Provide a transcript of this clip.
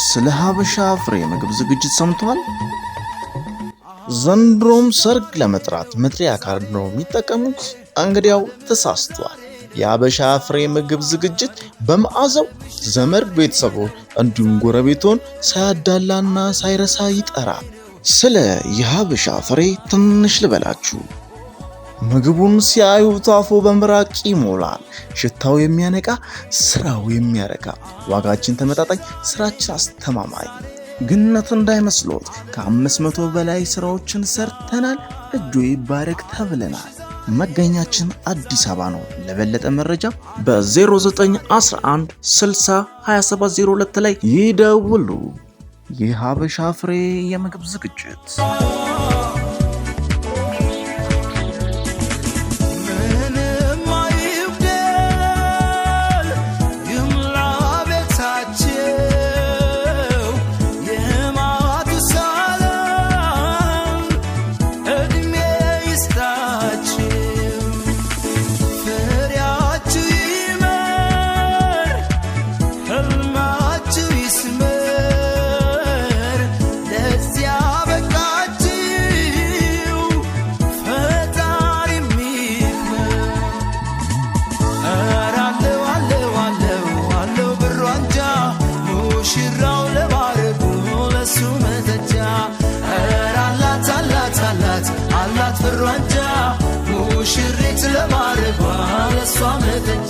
ስለ ሀበሻ ፍሬ ምግብ ዝግጅት ሰምቷል? ዘንድሮም ሰርግ ለመጥራት መጥሪያ ካርድ ነው የሚጠቀሙት? እንግዲያው ተሳስተዋል። የሀበሻ ፍሬ ምግብ ዝግጅት በመዓዛው ዘመድ ቤተሰቦን እንዲሁም ጎረቤቶን ሳያዳላና ሳይረሳ ይጠራል። ስለ የሀበሻ ፍሬ ትንሽ ልበላችሁ። ምግቡን ሲያዩት አፎ በምራቅ ይሞላል። ሽታው የሚያነቃ፣ ስራው የሚያረካ፣ ዋጋችን ተመጣጣኝ፣ ስራችን አስተማማኝ። ግነት እንዳይመስሎት፣ ከ500 በላይ ስራዎችን ሰርተናል። እጆ ይባረክ ተብለናል። መገኛችን አዲስ አበባ ነው። ለበለጠ መረጃ በ0911 60 2702 ላይ ይደውሉ። የሀበሻ ፍሬ የምግብ ዝግጅት። ምንም አይጉደል ይሙላ ቤታቸው፣ የማቱሳለም ዕድሜ ይስጣቸው፣ ፍሬያችሁ ይመር፣ ሕልማችሁ ይስመር፣ ለዚያ በቃችሁ ፈጣሪ ይክበር። ኧረ አለው አለው አለው አለው ብሩ አንጃ፣ ሙሽራው ለማረጉ ለሱ መጠጫ። ኧረ አላት አላት አላት አላት ብሩ አንጃ፣ ሙሽሪት ለማረጓ ለሷ መጠጫ።